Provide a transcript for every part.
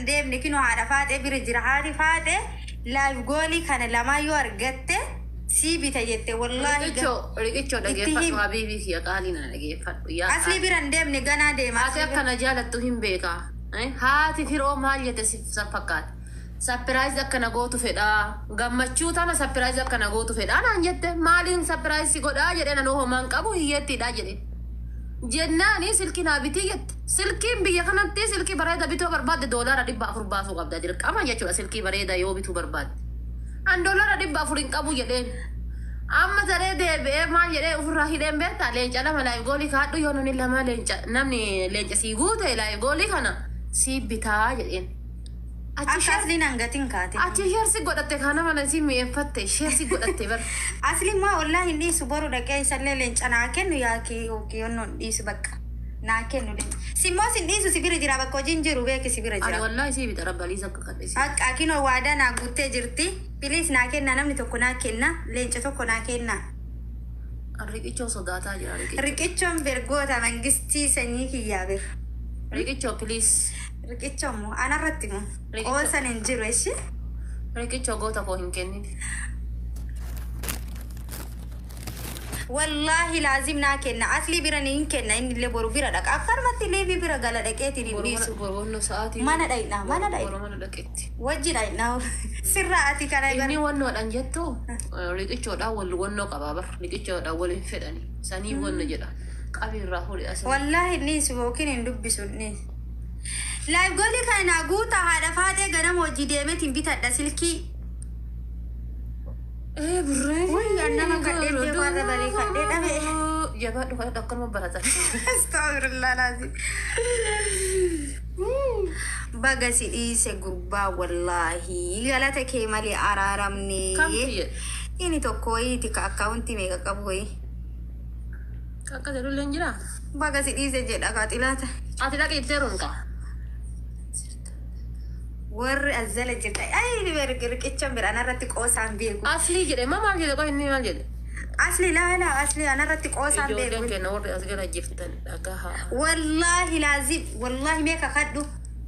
hin deemne, kinoo haadha Faaxee bira jira. Haati Faaxee live goalii kana lamaa yoo argatte sii bita jette, wallaahi. Riqichoo, riqichoo. Itti Dhageeffadhu. himi. Habiibii kiyya qaalii na dhageeffadhu. Yaa Aslii bira hin deemne, ganaa deema. Haati akkana jaalattu hin beekaa. Haati firoo maal jette si fakkaata? Surprise akkana gootu fedhaa. Gammachuu tana surprise akkana gootu fedhaa naan jette. Maaliin surprise godhaa jedhee, nanoo homaan qabu, hiyyeettiidha jedhe. Jennaani silkii naa bitii jette. Silkiin biyya kanatti silkii bareeda bituu barbaadde $400 baasuu qabda dirqama jechuudha, silkii bareeda yoo bituu barbaadde. An $400 hin qabu jedheen. Amma taree deebi'ee maal jedhee ofirraa hidheen beektaa? Leenca lama live goalii kaadhu, yoo namni lama leenca, namni leenca sii guute live goalii kana sii bitaa jedheen. Achi Akka asliin hangatiin kaate. Achi sheersi godhatte, kana mana sii mi'eeffatte, sheersi godhatte bar. Asliin maa wallaahi hin dhiisu, boru dhaqee isallee leenca naa kennu, yaa kiyyoo hin dhiisu, bakka naa kennu leenca. Simmoo sin dhiisu, si bira jira, bakka hojiin jiru beeki, si bira Ani jira. wallaahi sii bita, rabbaliis akka kadhe sii. Akka kinoo waadaa naa guuttee jirti. Please naa kenna, namni tokko naa kenna, leenca tokko naa kenna. Riqichoo sodaataa jira, riqichoo. Riqichoon bergoota mangistii sanyii kiyyaa bir. Riqichoo, please. Riqichoon moo anarratti moo Riqichoo. qoosan hin jiru ishi. Riqichoo, goota koo hin kennin. Wallaahi laazim naa kenna, aslii bira ni hin kenna, inni illee boru bira dhaqa, akkanumatti leebii bira gala dhaqeetiin hin dhiisu. Borboonnoo sa'aatii. Mana dhaqna, mana dhaqna. Boroo mana dhaqetti. Wajji dhaqna sirraa ati kana Inni wannoodhaan jettu riqichoodhaan wal wannoo qabaa bar, riqichoodhaan wal hin fedhani sanii wanno jedha, qabiirraa fuudhe asii. Wallaahi hin dhiisu yookiin hin dubbisu, hin dhiisu. Live goalii kana naa guutaa, haadha Faaxee ganama hojii deemeetiin bitadha silkii. Ee burree. Wayyaa nama kadhee beeku har'a barii kadhee dhabe. Jabaadhu, kadhadhu, akkanuma baratan. Astagfirullah laazim. Baga si dhiise gurbaa, wallaahi galata kee malee araaramne. Kamtu jedhe? Inni tokko wayiiti ka akkaawuntii meeqa qabu wayii. Akka jedhullee hin jiraa? Baga si dhiise jedha qaaxilaata. Ati dhaqi itti heerumta. Warri as jala jirta. Ay, riqichan bira anarratti qoosaan beeku. Aslii jedhe ma maal jedhe? Qoy, inni maal jedhe? Asli laala, asli anarratti qoosaan Ijoolleen beeku. keenya warri as jala jirtan dhagahaa. Wallaahi laazim, wallaahi mee kakadhu.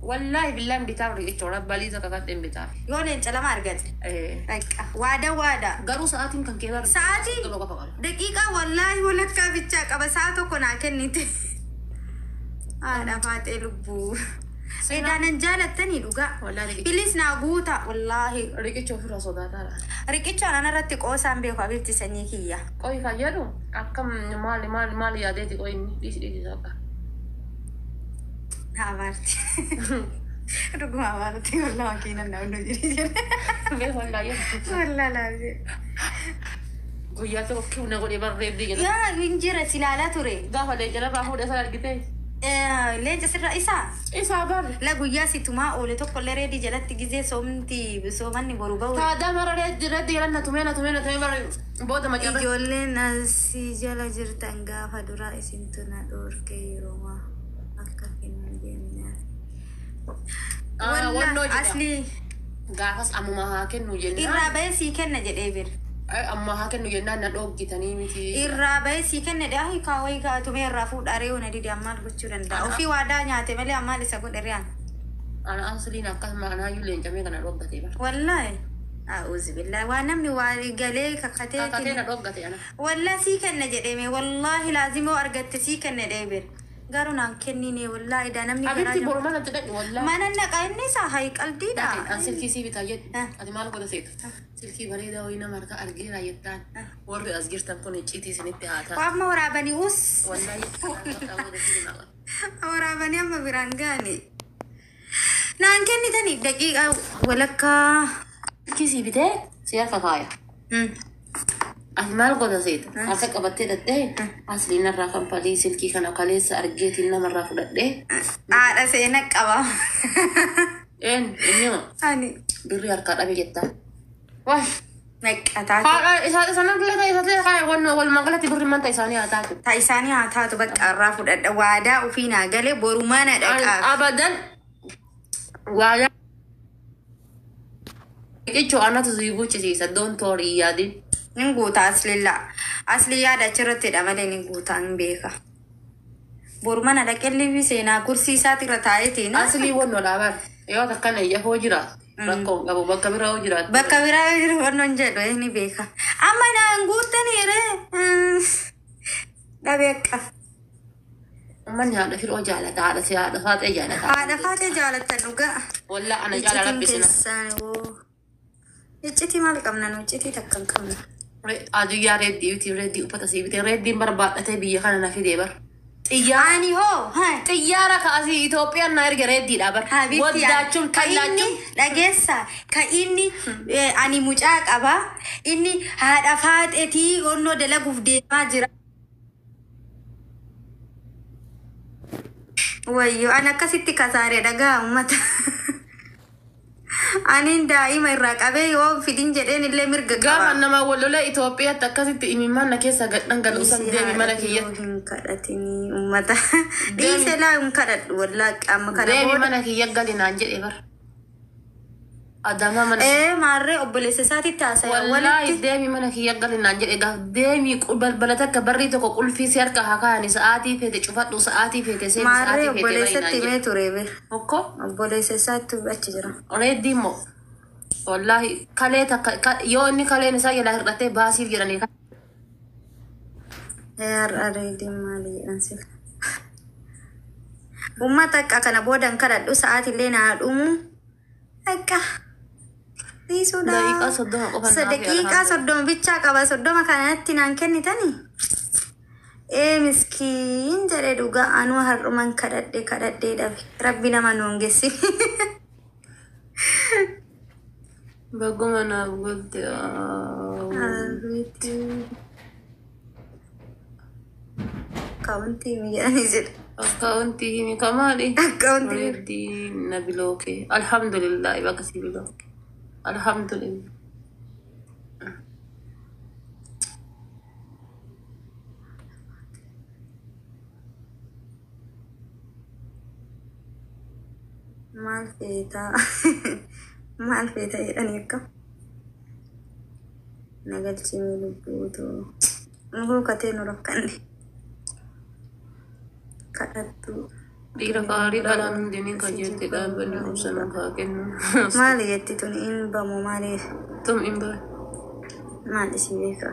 Wallaahi billaan bitaaf riqichoo, rabbaliisa kakadheen bitaaf. Yoo leenca lama argate. Eh. Bakka waada waada. Garuu sa'aatiin kan kee bara. Sa'aatii 30 qofa qaba. Daqiiqaa wallaahi walakkaa bichaa qaba, sa'a tokko naa kennite. Haadha Faaxee lubbuu. Edaanan jaalattanii dhugaa. Wallaahi riqicha. Please naa guuta wallaahi. Riqicha ofirraa sodaataadha. Riqichaan anarratti qoosaan beeku, abibti sanyii kiyya. Qoy, kan jedhu akkam, maali maali maali yaadeeti? Qoy, inni dhiisi dhiisi saqa. Abaarti. Dhuguma abaarti, wallaahi makiinan na hunduu jiru jedhe. Mee wallaahi. Wallaahi laazim. Guyyaa tokko kiwna godhee barreebdii jedha. Yaa hin jira si ilaalaa ture. Gaafa leenca irraa fuudhee sana argitee. Leenca sirra isaa. Isaa bar. La guyyaa si tumaa oole tokko illee reedii jalatti gizee soomti soomanni boru bahu. Taadaa mara reeddi reeddi jedhan, na tumee na tumee na tumee bara booda macarra. Ijoolleen asii jala jirtan gaafa duraa isintu na dhoorke, yeroo akka kennu jennaan. Wannoo Wallaa jedha. Aslii Gaafas ammuma haa kennu jennaan. Irraa bahee sii kenna jedhee bir. Amma haa kennu jennaan na dhoogitanii miti. Irraa bahee sii kenna jedhee, ayi kaa wayii kaa tumee irraa fuudhaa ree'uu na dide, ammaal gochuu danda'a? Ofii waadaa nyaate malee ammaal isa godhe re'an. Ana asliin akkasuma anaayyuu leencamee kana dhooggatee bara. Wallaahi. A'uuzu billaahi, waan namni waa galee kakatee. Kakatee na dhooggate ana. Wallaa sii kenna jedheme, wallaahi laazimoo argatte sii kenna jedhee bir. Garuu naan kennine, wallaahi daa namni garaa Abibti, boru mana dhaqi wallaahi. Mana naqa inni isaa hayi qaldiidha. Dhaqi, an silkii sii bitaa jedhu. Ah. Ati maal godha seeta? Silkii bareedaa wayii nama harka argeera jettaan. Warri as jirtan kun icciitii isinitti haa ta'a. Amma waraabanii us. Wallaahi. Waraabanii amma biraan ga'ani. Naan kennitanii daqiiqaa walakkaa. Silkii sii bitee si harka kaaya. Ati maal godha seeta? Harka qabattee dhattee asliin narraa kanfalii silkii kana kaleessa argeetiin namarraa fudhadhee. Haadha seena qaba. Een inni Ani birrii harkaa dhabe jettaan. Waay. Naqqataa. Haadha isaa sana galata isaa kaaya walumaa galatti birrii manta isaanii haa taatu. Ta isaanii haa taatu, bakka irraa fudhadha, waadaa ofii naa galee borumaa na dhaqaaf. Abadan waadaa riqichoo anatu sii bulchisiisa, don't worry, yaadin. Nin guuta aslillaa. Asli yaada achirrattidha malee nin guutaa, hin beeka. Boru mana dhaqee liibii seenaa kursii isaatirra taa'eetiin. Aslii wannoo dhaaban. Yoo akkana iyya hoo jiraate rakkoo hin qabu, bakka biraa hoo jiraate. Bakka biraa yoo jiru wannoon jedhu ni beeka. Amma naan guuttanii ree dhabee akka. Uummanni haadha firoo jaalata, haadha si haadha faaxee jaalata. Haadha faatee jaalatan dhugaa. Wallaa ana jaala Iccitiin rabbi sina. keessaan woo. Iccitii maal qabna nu? Iccitii takka hin qabnu. Aduyyaa reeddii biti, reeddii uffata sii bitee, reeddiin barbaadhatee biyya kana na fidee bar. Xiyyaara Ani hoo haa. Xiyyaara kaasii Itoophiyaan na erge reeddiidha bar. Habibti Waddaachuun ka inni kallaachuun. dhageessa, ka inni ani mucaa qaba, inni haadha faaxeetii onnoo dalaguuf deemaa jira. Wayyo, ani akkasitti kasaare dhagaa uummata. Ani daa'ima irraa qabee yoo fidin jedheen illee mirga Gaafa qaba. nama wal lola Itoophiyaatti akkasitti imimmaan na keessa gad dhangala'u san, deemi mana kiyya. Hin kadhatinii uummata. Dhiise laa, hin kadhadhu wallaahi amma kana Deemi booda. mana kiyya gali naan jedhe bar. Adama mana. Ee, maarree obboleessa isaatitti haasa'e Wallaahi walitti. deemi mana kiyya gali naan jedhe. Gaaf deemi balbala takka barrii tokko qulfii si harka haa kaa'ani, sa'aatii feete cufadhu, sa'aatii feete seeni, Maarree sa'aatii feete bayi naan obboleessatti jedhe. himee ture be. Okko Obboleessa isaatti achi jira. Reeddii immoo wallaahi kalee takka yoo inni kaleen isaa jalaa hir'atee baasiif jedhanii. Ee, har'a reediin maali jedhan sila. Uummata akka kana booda hin kadhadhu, sa'aatillee naa dhumu. Akka dhiisuudha. Daqiiqaa 30 qofa naaf. Daqiiqaa 30 bichaa qaba, 30 kanatti naan kennitani. Ee, miskiin jedhe dhugaa, anuu har'uman kadhadhe kadhadhee dhabe. Rabbi nama nu hongessi. Bagguma naaf golte. Akkaawuntii jedhanii jedha. Akkaawuntii himi kamaali? Akkaawuntii. Reeddii na bilooke. Alhamdulillah, bakka si bilooke. Alhamdulillah. Maal feetaa? Maal feetaa jedhanii akkam? Nagalchimee lubbuutu. Nu huukatee nu rakkanne. Kadhattu. Dhiira gaarii dhalaan hundinii kan jetti dhaabbanni obsa nuuf haa kennu. Maali jetti tuni, hin bamu maali? Tum hin bahe. Maal isii beeka?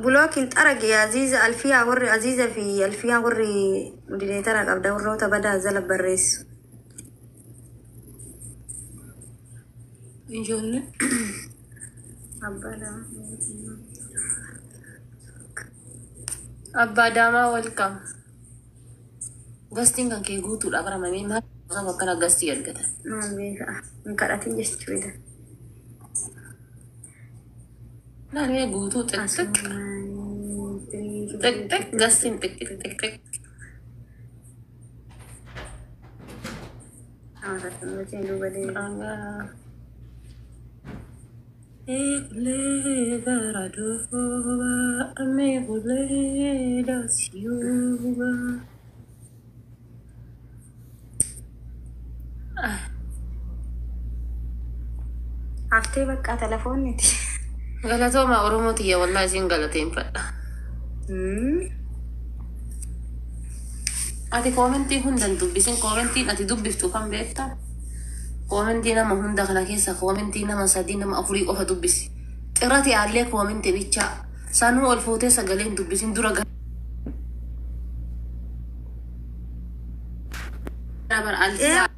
Bulookiin xarage Aziiza Alfiyaa, warri Aziiza fi Alfiyaa, warri direetara qabda, warroota badaa jala barreessu. Ijoollee. Abbaa Abbaa Daamaa, welcome. Gastiin kan kee guutuudha baramamee, maal akkana gastii argatan? Maal beeka? Hin kadhatin jechuudha. Naannoo guutuu xixiq xixiq gastiin xixiq xixiq. Eegulee gara duuba, ameegulee daasiyuuba. Haftee bakka telefoonniti. Galatooma Oromoo tiyya, wallaahi isin galateeffadha. Ati koomentii hundan dubbisin, koomentiin ati dubbiftu kan beektaa? Koomentii nama hunda kana keessa koomentii nama sadii, nama afurii qofa dubbisi. Xirrati aallee koomentii bichaa. Sanuu ol fuutee sagaleen dubbisin dura gara bara Alfiyaa.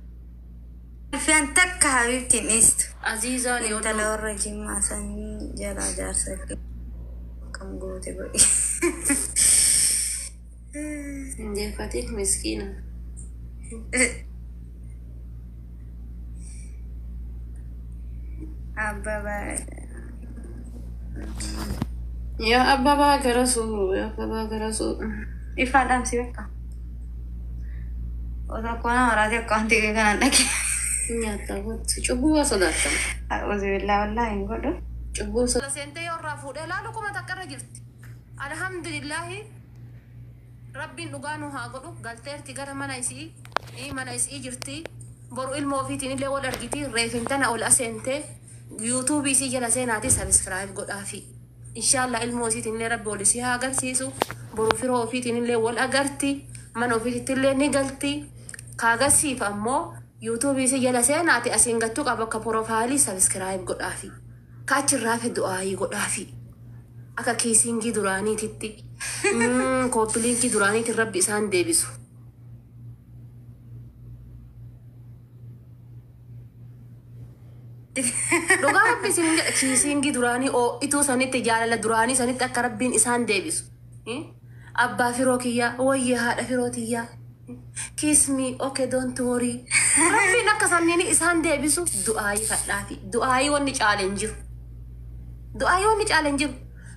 Alfiyaan takka habibtiin dhiistu. Aziizaan yoo Intala warra Jimmaa sanii jalaa jaarsa kam goote godhi. Injeeffatiin miskiina. Abbabaa. Yaa Abbabaa Garasuu, yaa Abbabaa Garasuu. Ifaan dhaamsi bakka. Osoo akkuma waraatee akka wanti kanaan dhagee. Nyaata gootu. Cubbuu waa sodaatama. A'uuzu billaa, wallaahi hin godhu. Cubbuu sodaa. Seentee yoo irraa fuudhee laalu 1000 irra jirti. Alhamdulillahi, rabbiin dhugaa nu haa godhu, galteerti gara mana isii, mana isii jirti. Boru ilmoo ofiitiin illee wal argiti, reefin tana ol aseentee yuutuubii isii jala seenaati subscribe godhaafi. Inshaallah ilmoo isiitiin illee rabbi ol isii haa agarsiisu. Boru firoo ofiitiin illee wal agarti. Mana ofiitti illee ni galti. Kaagasiif ammoo Yuutuubii si jala seenaati asiin gattuu qaba akka profile subscribe godhaafi. Kaachirraa fi du'aayii godhaafi. Akka kissing duraaniititti. Copy link duraaniitiin rabbi isaan deebisu. Dhugaa rabbi isin jedha kissing duraanii oo'ituu sanitti jaalala duraanii sanitti akka rabbiin isaan deebisu. Abbaa firoo kiyyaa wayya haadha firoo tiyyaa. Kiss me, okay, don't worry. Rabbiin akka sanniin isaan deebisu du'aayii kadhaafi. Du'aayii wanni caale hin jiru. Du'aayii wanni caale hin jiru.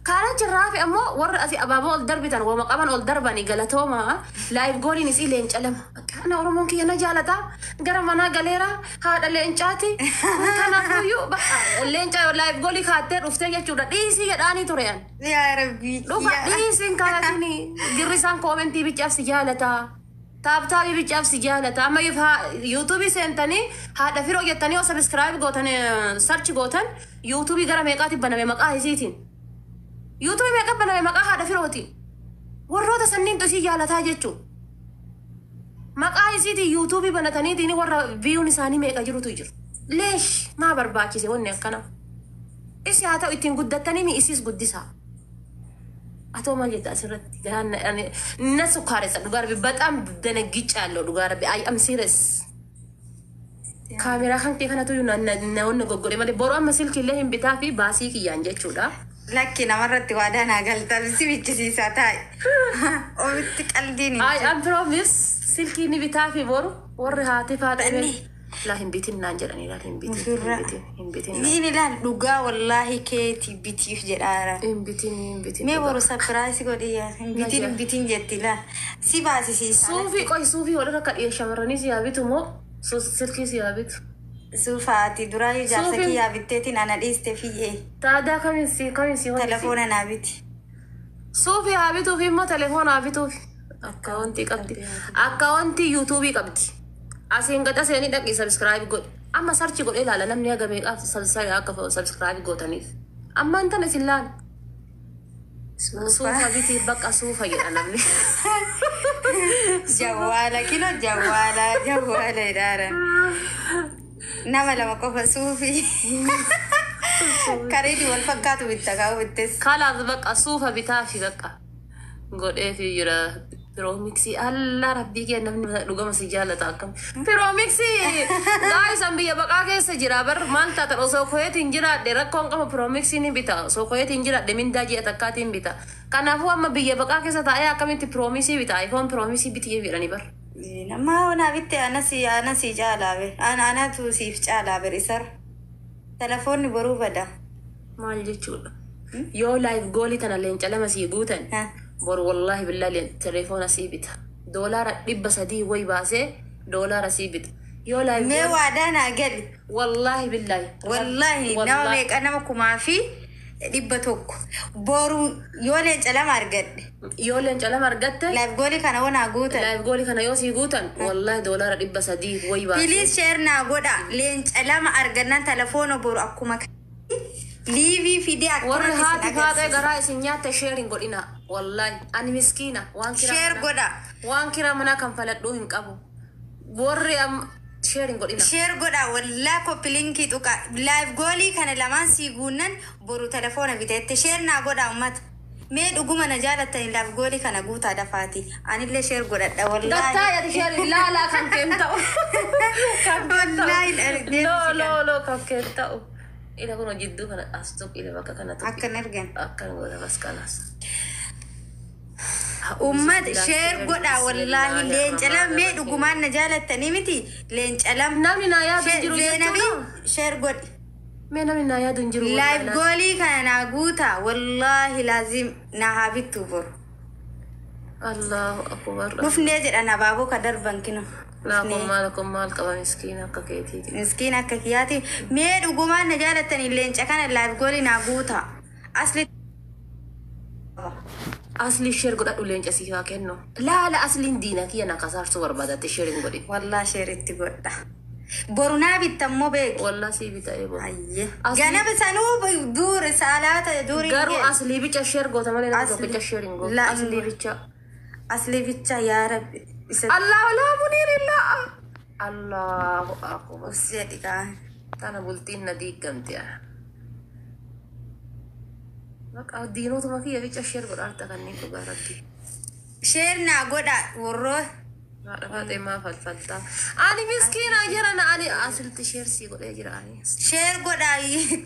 Karaa jirraafi ammoo warra asii abaaboo ol darbitan wama qaban ol darbanii galatooma live goaliin isii leenca lama. Kana Oromoon kiyya na jaalata gara manaa galeera haadha leencaati. Kanaafuyyuu leenca live goalii kaattee dhuftee jechuudha dhiisii jedhaanii ture an. Yaa Rabbii. Dhufa dhiisiin kaayatiin girri isaan commentii bichaaf si jaalata. Tap tapii bichaaf si jaalata. Amma yuutuubii seentanii haadha firoo jettanii yoo subscribe gootan search gootan yuutuubii gara meeqaatti baname maqaa isiitiin. Yuutuubii meeqa baname maqaa haadha firooti. Warroota sanniintu isii jaalataa jechuun. Maqaa isiitiin yuutuubii banataniitiin warra viewun isaanii meeqa jirutu jiru. Leesh maa barbaachise wanni akkana. Isi haa ta'u ittiin guddattanii mi isiis guddisaa. Atoo maal jetta asirratti garaan na sukkaaressa dhugaa rabbi በጣም ደነግጫለሁ dhugaa rabbi I am serious. Kaameraa kan kee kanatu na goggode malee boru amma silkiillee hin bitaa fi baasii kiyyaan jechuudha. Lakki namarratti waadaa naa galta si bichisiisaa taa'e. Ofitti qaldiin hin I am promise silkii ni bitaa fi boru warri haati faadha laa hin bitin naan jedhanii laa hin bitin hin bitin hin bitin Niin ilaal dhugaa wallaahi keeti bitiif jedhaara. hin bitin hin bitin. Mee boru surprise godhi yaa hin bitin hin bitin jetti ilaal si baasisiisaa. Suufii qoy suufii walirra kadhiyee shamarranii si haa bitu moo silkii si haa bitu? Suufaati duraa ijaarsa kiyyaa bitteetiin ana dhiiste fiyyee. Taadaa kamiin si wanti? Telefoona naa biti. Suufii haa bituuf immoo telefoona haa bituuf. Akkaawuntii qabdi. Akkaawuntii yuutuubii qabdi. Asiin gad seenii dhaqii subscribe godhi. Amma search godhee ilaala namni haga meeqaaf akka subscribe gootaniif. Amma intan isin laala. Suufa bitiif bakka suufa jedha namni. Jawwaala kilo jawwaala jawwaala jedhaara. Nama lama qofa suufii. Kareedi wal fakkaatu bitta kaa'u bittes. Kalaas bakka suufa bitaafi bakka godheefi jira. Pro Maxii alla rabbii kee namni dhugama si jaalata akkam. Pro Maxii gaayisan biyya baqaa keessa jira bar maal taatan osoo koyeetiin jiraadhe rakkoon qabu Pro Maxii ni bita osoo koyeetiin jiraadhe mindaa ji'a takkaatiin bita. Kanaafuu amma biyya baqaa keessa taa'ee akkamitti Pro Maxii bita iPhone Pro Maxii biti jedhanii bar. Nama naa bitte ana si caalaa be ana anatu siif caalaa ber isar. Telefoonni boruu bada. Maal jechuudha. Yoo live goalii tana leenca lama sii guutan. Boru wallaahi billaahi telefoona sii bita. $300 wayi baasee doolaara sii bita. Yoo live Mee waadaa naa gali. Wallaahi billaahi. Wallaahi nama meeqa nama 1,100. Boru yoo leenca lama argadhe. Yoo leenca lama argatte. Live goalii kana hoo naa guutan. Live goalii kana yoo sii guutan wallaahi $300 wayi baasee. Please share naa godha. Leenca lama argannaan telefoona boru akkuma live fidee akkuma Warri haati isin faaxee agarsiisa. garaa isin nyaatte share hin godhina. Wallaahi ani miskiina waan kiraa Share godha. waan kiraa manaa kan faladhuu hin qabu. Warri am share hin godhina. Share godha wallaa copy linkii tuqa. Live goalii kana lamaan sii guunnan boru telefoona biteette share naa godha uummata. Mee dhuguma na jaalattanii live goalii kana guutaa dafaati. Anillee share godhadha wallaahi. Gattaa ati share laalaa kan keen ta'u. Kan keen ta'u. Wallaahi Loo loo loo kan keen ta'u. Ila kun jidduu kana as tuq ila bakka kana tuq. Akkan argan. Akkan godha bas kalaas. Uummata share godha wallaahi leenca lama mee dhugumaan na jaalattanii miti leenca lama. Namni naa yaadu hin jiru Zeenabii jechuudha. Share godhi. Mee namni naa yaadu hin jiru. Live goalii kana naa guutaa wallaahi laazim na haa bittu boru. Allahu akbar. Dhufnee jedhan abaaboo ka darban kino. Naa kun maal kun maal qaba miskiina akka keetiiti. Miskiin akka kiyyaati. Mee dhugumaan na jaalattanii leenca kana live goalii naa guutaa. Asli Asli share godhadhu leenca siif haa kennu. Laala asliin diina kiyya na kasaarsuu barbaadatte share hin godhin. Wallaa share itti godha. Boru naa bittammoo beeki. Wallaa sii bita eeboo. Ayyee. Asli- Ganama sanuu duuri saalaata duuri. Garuu aslii bicha share goota malee nama Asli- tokkicha share hin gootu. La- Aslii bicha. Asli bicha yaa rabbi. Isa Allah laa muniir illaa. Allahu akbar. Us jedhi kaa. Tana bultiin na diigamte. Baqa diinotuma kiyya bicha share godhaarta kanneen dhugaa rabbi. Share naa godha warroo. Haadha Faaxee maa falfaltaa? Ani miskiina jira na ani asirratti share sii godhee jira ani. Share godha,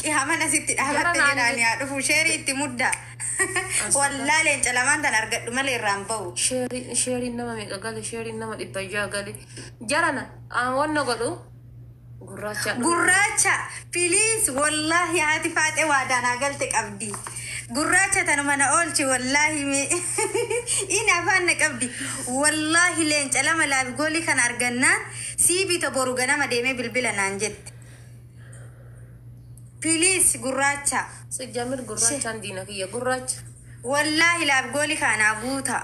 qiyaaman asitti dhaabatte Jara jedhaani haa dhufu, sheerii itti mudda. Wallaa leenca lamaan tan argadhu malee irraan bahu. Sheeriin nama meeqa gale? Sheeriin nama 600 gale. Jarana wanna godhu gurraacha. Gurraacha, please, wallaahi haati Faaxee waadaanaa galte qabdi. Gurraacha tanuma na oolchi, wallaahi mee inni afaan na qabdi. Wallaahi leenca lama live goalii kana argannaan sii bita boru ganama deemee bilbila naan jette. Please gurraacha. Sijjamir gurraachaan diina kiyya gurraacha. Wallaahi live goalii kanaa guuta.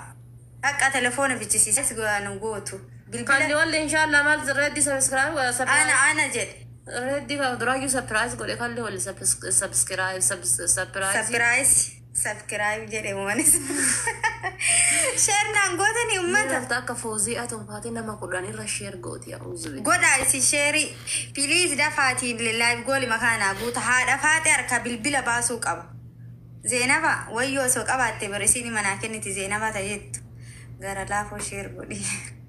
Akka telefoona bichisiise nu gootu. Kalli Bilbila walli inshallah maal reeddi subscribe godha. Ana ana jedhe. Reeddi ka duraayyuu surprise godhe kalli walli subscribe surprise. Surprise. Subscribe jedhe uumanis. Share naan gootanii uummata. Lafta akka foozii atuun faatee nama 10 irra share gooti a'uuzu. Godhaa isin sheerii. Please dafaatiin live goalii makaanaa guuta. Haadha Faaxee harka bilbila baasuu qaba. Zeenaba wayyoo osoo qabaatte bara isiin manaa kenniti Zeenaba ta'ettu. Gara laafoo share godhi.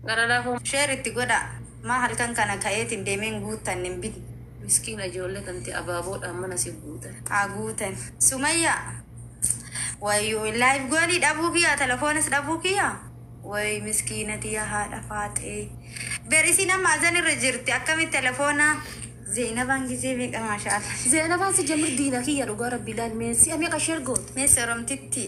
Gara laafoo. Share itti godha. Maa halkan kana ka'eetiin deemeen guuttan hin bitu. Miskiina ijoollee tanti abaaboodhaan mana si guutan. Haa guutan. Sumayyaa. Wayyoo live goalii dhabuu kiyya, telefoonis dhabuu kiyya. Way miskiina tiyya haadha Faaxee. Ber isin amma azan irra jirti, akkamitti telefoona Zeenabaan gisee meeqa, maasha Allah. Zeenabaan si jamir diina kiyya dhugaa rabbi ilaal meessi meeqa share goote. Mee soromtitti.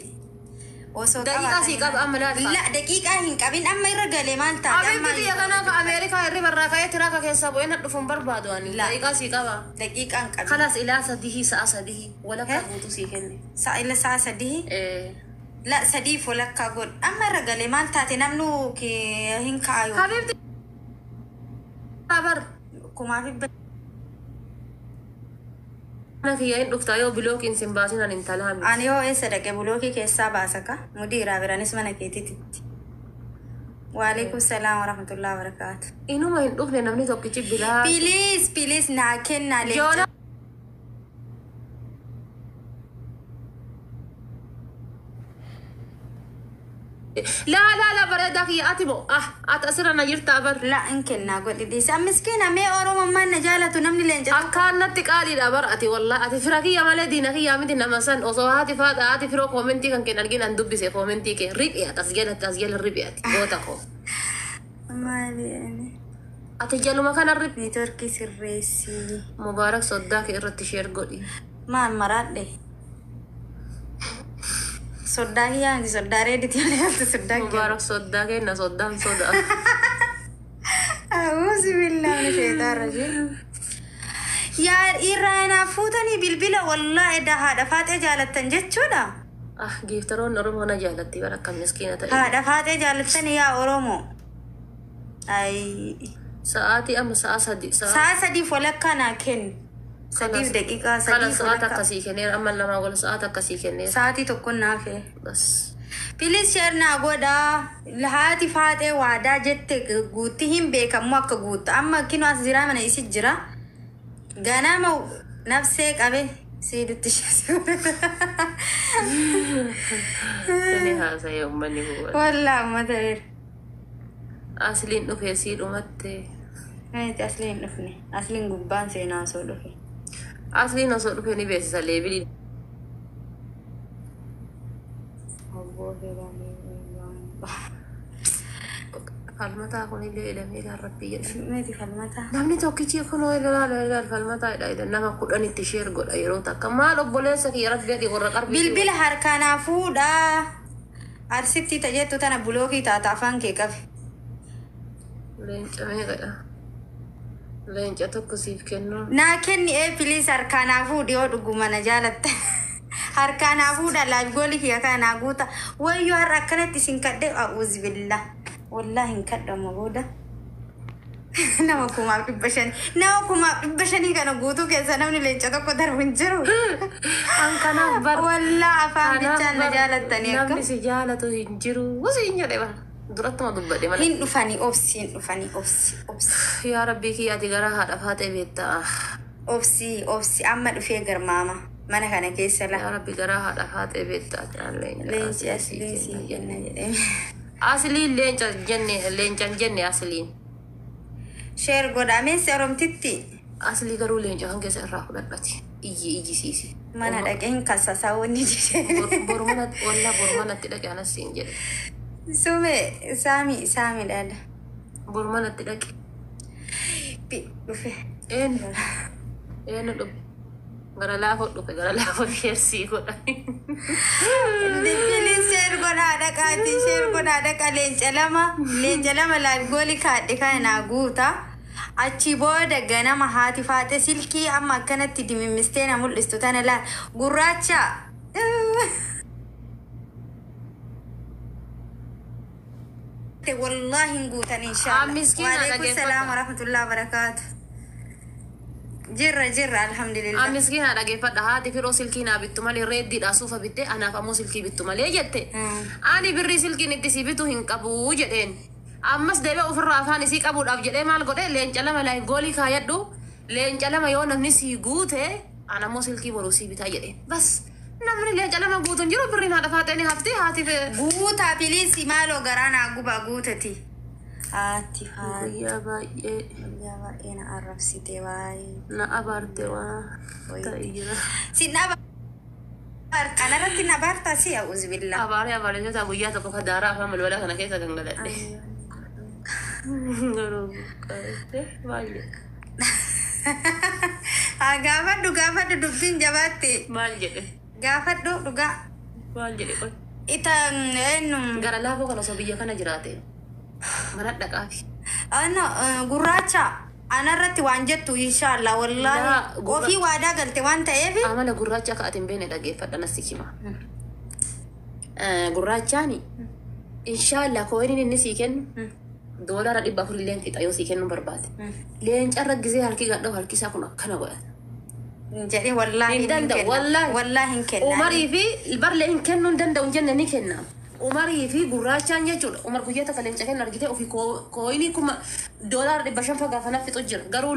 Osoo Daqiiqaa sii qaba amma laal. La, daqiiqaa hin qabin, amma irra galee maal taate amma. Abitti biyya kanaa ka Ameerikaa hirriba irraa ka'ee tiraaka keessaa bu'ee na dhufuun barbaadu ani. La. Daqiiqaa sii qaba. Daqiiqaa hin qabin. Kalas ilaa 3, sa'a 3 walakkaa Eh? guutuu sii kenne. Sa'a ila sa'a 3. Eh. La, sadiif walakkaa godh. Amma irra galee maal taate, namnu hin kaayu. Habibti bar 1000. Mana kiyya hin dhuftaa yoo blockiin sin baasin ani intalaa miti. Ani yoo eessa dhaqe blockii keessaa baasaka mudiiraa biranis mana keetiitti. Waalaikum salaam warahmatullahi wabarakaatu. Inuma hin dhufne namni tokkichi bilaa. Please, please naa kennaa leenca. Joona. Laa laa laa, bareedaa kiyya, ati moo ah ati asirra na jirtaa bar. La, hin kennaa godhi dhiise. Miskiina mee Oromummaan na jaalatu namni leenca. Akkaan natti qaaliidha bar ati, wallaahi ati fira kiyya malee diina kiyya miti. Nama san osoo haati faadha haati firoo commentii kan kennan argin an dubbise commentii kee riphee ati as jalatti as jala riphee ati goota koo. Maali ani? Ati jaluma kana riphee. Networkii sirreessii. Mubaarak soddaa kee irratti share godhi. Maal maraadhe? Soddaa kiyyaa miti, soddaa reediti malee soddaa kiyyaa. Mubaarak soddaa kenna soddaan sodaa. A'uuzu billaahi mina sheexaan rajiim. Yaa irraa naaf fuutanii bilbila, wallaahi edda haadha Faaxee jaalattan jechuudha. Ah, giiftaroonni Oromoo na jaalatti bara akka miskiina ta'e. Haadha Faaxee jaalattanii yaa Oromoo. Ayi. Sa'aatii amma sa'a 3 sa'a. Sa'a sadiif walakkaa naa kenni. Sadiif daqiiqaa Kana sadiif sa'aat walakkaa. akkasii kenneera, amma lamaa wal sa'aat akkasii kenneera. Sa'aatii tokko naaf. Bas. Please share naa godhaa. Haati Faaxee waadaa jette guutti hin beekamu akka guuttu. Amma kinu as jira, mana isi jira. Ganama nafsee qabe siidutti. Inni haasa'ee uummanni kun. Wallaa uummata beera. Asliin dhufee sii dhumatte. Meeti asliin hin dhufne. Asliin gubbaan seenaa osoo dhufe. Asliin osoo dhufee ni beeksisa leebilii. Obboo fedhamee. Falmataa kunillee ilamee rabbii jedhe. Meeti falmataa. Namni tokkichi kunoo ilaala ilaala falmataa jedha, nama 10tti share godha yeroo takka, maal obboleessa kiyya rabbi gadi warra qarbii. Bilbila harkaanaa fuudhaa. Arsitti tajettu tana blockii taata afaan kee qabe. Leenca meeqadha? Leenca tokko siif kennuun. Naa kenni ee, please, harkaanaa fuudhi yoo dhuguma na jaalatta. Harkaanaa fuudha, live goalii kiyya kanaa guuta. Wayyoo har'a akkanatti isin kadhe, a'uuzi billah. Wallaahi hin kadhamu booda. Nama 1500, nama 1500 kana guutuu keessa namni leenca tokko darbu hin jiru. An kanaaf bar. Wallaa afaan Kanaaf bichaan na bar jaalattanii akka. Namni si jaalatu hin jiru. Siin jedhe bara. Durattuma dubbadhe malee. Hin dhufanii obsi, hin dhufanii obsi, obsi. Yaa Rabbii kiyya ati gara haadha faatee beektaa. Obsi, obsi amma dhufee garmaama mana kana keessa la. Yaa Rabbi gara haadha faatee beektaa. Leenci asliin sii kenna jedhee. Asliin leenca jenne, leencan jenne asliin. Share godhaa meessi oromtitti. Aslii garuu leenca kan keessa irraa fudhadhati. Iyyi iyyisiisi. Mana dhaqee hin kasasaa wanni jedhee. Boru manatti wallaa boru manatti dhaqe anas siin jedhe. Sume saami saami dhala. Boru manatti dhaqe. Dhufe. Eenyu? Eenyu dhufe? Gara laafoo dhufe, gara laafoo share sii godha. Please share godhaa dhaqaati, share godhaa dhaqa. Leenca lama, leenca lama live goalii kaadhe kana naa guuta. Achi booda ganama haati faate silkii amma akkanatti dimimmistee na mul'istu tana laal gurraacha. Wallaahi hin guutan inshaallah. Miskiina. Waalaikum Dhaggeeffadha. salaam warahmatullahi wabarakaatu. Jirra, jirra, alhamdulillah. Miskiina, dhageeffadha. Haati firoo silkii naa bittu malee, reeddiidha suufa bitte, anaaf ammoo silkii bittu malee jette. Ani birrii silkiin itti si bitu hin qabu jedheen. Ammas deebi'ee ofirraa afaan isii qabuudhaaf jedhee maal godhe? Leenca lama live goalii kaayadhu, leenca lama yoo namni sii guute ana ammoo silkii boruu sii bitaa jedheen. Bas, namni leenca lama guutu hin jiru, birriin haadha faaxee ni hafti haati. Guutaa please, maaloo garaa naa guba guutati. Haati faate. Guyyaa baay'ee. Guyyaa baay'ee na arrabsite waayee. Na abaarte waa ta'e jira. Si na kanarratti na baartaa si a'uuzu billah. Abaaree abaaree jota guyyaa tokko kadaaraa afaan balbala kana keessa gangaladhe. Garuu buqqaate maal jedhe? Haa gaafadhu, gaafadhu, dubbiin jabaatte. Maal jedhe? Gaafadhu dhugaa. Maal jedhe qoy? Ita eenyu? Gara laafoo kana osoo biyya kana jiraate mana dhaqaafi. Ano gurraacha anarratti waan jettu inshaallah wallaahi Yaa, ofii waadaa galte waan ta'eef. Amala gurraacha akka ati hin beekne dhaggeeffadha, nasti hima. Gurraachaani inshaallah coiniin inni sii kennu $400 illee fixa yoo sii kennu barbaade. Leencarra gisee harki gadhabu harki isaa kun akkana godhata. Jedhee wallaahi. Hin danda'u wallaahi. Wallaahi hin kenna. Umarii fi barlee hin kennuu hin danda'u hin jenne, ni kenna. Umarii fi gurraachaan jechuudha. Umar guyyaa takka leenca kenna argite ofii coinii $500 fagaafanaaf fixu jira. Garuu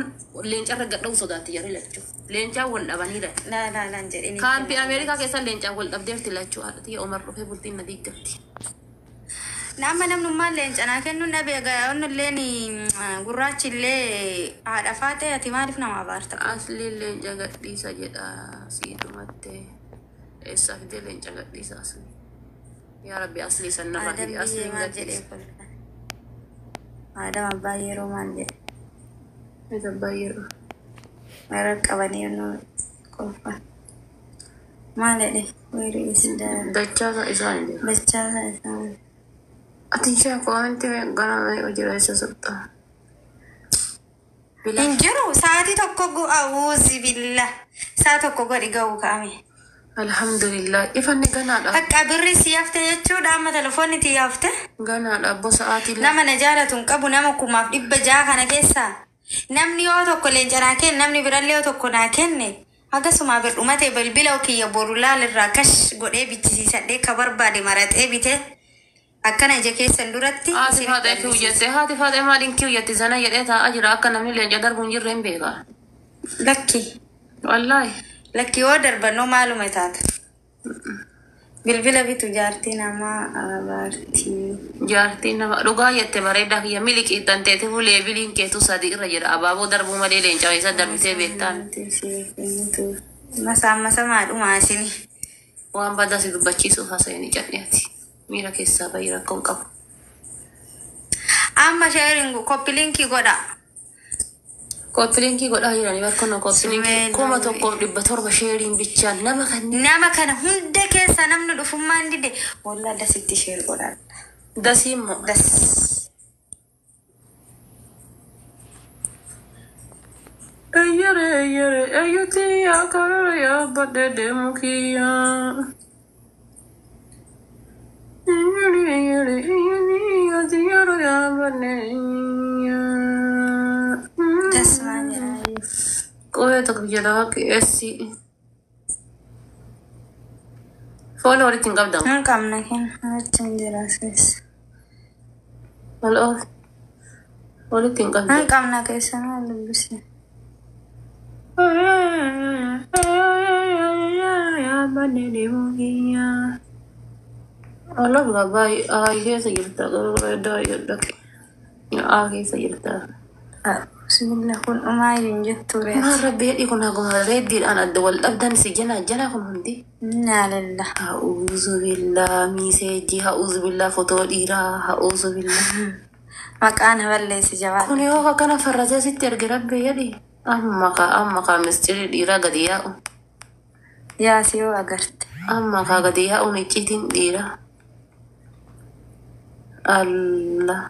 leencarra gadhabu sodaatti jarri lachuu. Leencaan wal dhabaniidha. Laa laa laan jedhee ni Kaampii kenna. Ameerikaa keessa leencaan wal dhabdeerti lachuu, haadha Umar dhufee bultiin na diiggatti. Nama namnummaan leenca naa kennuun dhabe illeen gurraachi illee haadha faatee ati maaliif nama abaarta? Asliin leenca gadhiisa jedha siidumattee. Eessaa fidee leenca gadhiisa asli? Yaa Rabbi, aslii san narraa Adam fidi biyyee asliin maal jedhee gadhiisa. kolfa? Adam abbaa yeroo maal jedhe? Isa baay'ee. Mara qabanii nu kolfa. Maal jedhe? Where is the Dachaa isaa hin jiru. Dachaa isaa. Ati ishee commentii gara jira isa suqxa. Hin jiru, sa'aatii tokko a'uuzi billah. Sa'a tokko godhi ga'u kaa'ame. Alhamdulillah, ifanni ganaadha. Akka birri si hafte jechuudha, amma telefoonni ti hafte. Ganaadha abbo sa'aatii 2. Nama na jaalatu hin qabu nama 6,600 kana keessaa. Namni yoo tokko leenca naa kenne, namni birallee yoo tokko naa kenne, akkasuma birdhumate bilbila kiyya boru laalirraa kash godhee bichisiisadhee ka barbaade maraxee bitee akkana ija keessan duratti Haati isinitti faaxee kiyu argisiisa. jette, haati faaxee maaliin kiyu jette? Zana jedhee taa'aa jira, akka namni leenca darbu hin jirre hin beeka. Lakki. Wallaahi. Lakki, yoo darbannoo maaluma taata? Bilbila bitu jaartii namaa abaartii. Jaartiin nama dhugaa jette, bareedaa kiyya miliqii tanteeti fuulee biliin keetu sadi irra jira, abaaboo darbuu malee leenca keessa darbitee beektaan. Masaa masamaa dhumaa isini. Waan badaa si dubbachiisuuf haasa'anii cadheeti. Miira keessaa bahii rakkoo hin qabu. Amma sharing copy linkii godha. Copy linkii godhaa jiranii barkoon copy linkii 1700 shareiin bichaan nama kanneen. Nama kana hunda keessa namni dhufummaan dide wallaa dasitti share godha. Dasii immoo. Das. Eyyere eyyere eyyuti yaa karara yaabbadhe deemu kiyya. Eyyere eyyere eyyuti yaa xiyyaara yaabbadhe. Das maal jedha? Qubee tokko jedha waaqi essi. Fooloo walitti hin qabdan. Hin qabna kenna achi hin jira as keessa. Ol oof. Walitti hin qabdu. Hin qabna keessa maal dubbisne. Ol oof gabbaa keessa jirta. Iddoo dhaqe. A keessa jirta. Bismillah, kun dhumaa hin jettu reeti. Maal rabbi jedhi, kun haguma reeddiidhaan adda wal dhabdan si jala jala kun hundi. Innaa lillah. A'uuzu billaa message, a'uuzu billaa fotoo dhiiraa, a'uuzu billaa. Maqaan balleessi jabaa. Kun yoo akkana farrasee sitti erge, rabbi jedhi. Amma kaa, amma kaa, mistirii dhiiraa gadi yaa'u. Yaasi yoo agarte. Amma kaa gadi yaa'uun icciitiin dhiiraa. Allah.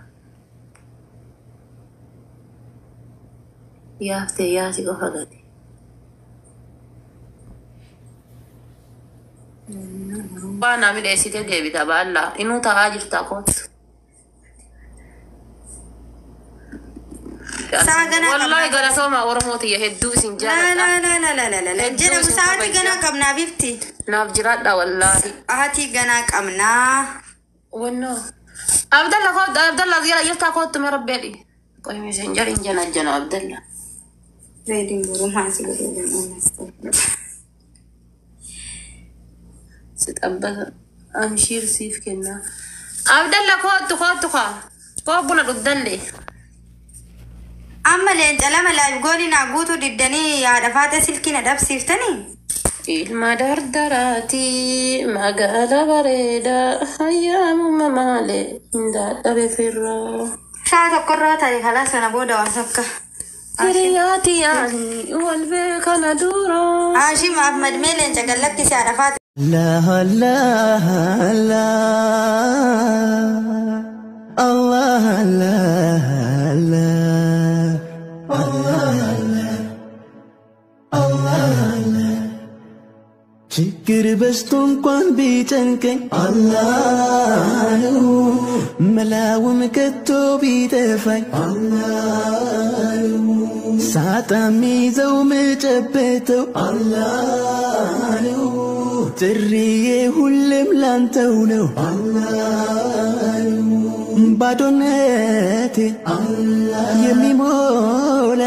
Yaaftee yaasi qofa gadi. Waan naa midheessitee deebita baallaa. Inuu taa'aa jirta, kootu. Sa'a ganaa Wallahi qabna. Galatooma Oromoo tiyya, hedduu isin La jaaladha. la la la la la la. Hedduu Jedhamu isin sa'aatii kabaja. ganaa qabnaa bifti. Naaf jiraadha wallaahi. Sa'aatii ganaa qabnaa. Wannoo. Abdalla kootu, Abdalla jala jirtaa, kootu mee rabbeedhi. Qoy messenger hin jana jana Abdalla. Reediin borumaa si godhuu danda'u. Si xabbata amshiir siif kennaa. Abdalla kootu, kootu kaa. Koo buna dhugdallee. Amma leenca lama live goalii naa guutuu diddanii haadha faata silkii na dhabsiiftanii. Ilma dardaraati magaala bareedaa hayyaamuma maalee hin dadhabe firraa. Sa'a tokkorraa ta'e kalaa sana booda waan takka. Hiriyaati yaani wal beekana dura. Haashim Ahmad, mee leenca gallakkisi haadha faata. الله الله الله الله الله الله الله። ችግር በዝቶ እንኳን ቢጨንቀኝ አላህ ነው፣ መላውም ከቶ ቢጠፋኝ አላህ ነው፣ ሳጣ ሚይዘው ምጨበተው አላህ ነው፣ ጥሪዬ ሁሌም ላንተው ነው አላህ ነው፣ ባዶነቴ የሚሞላ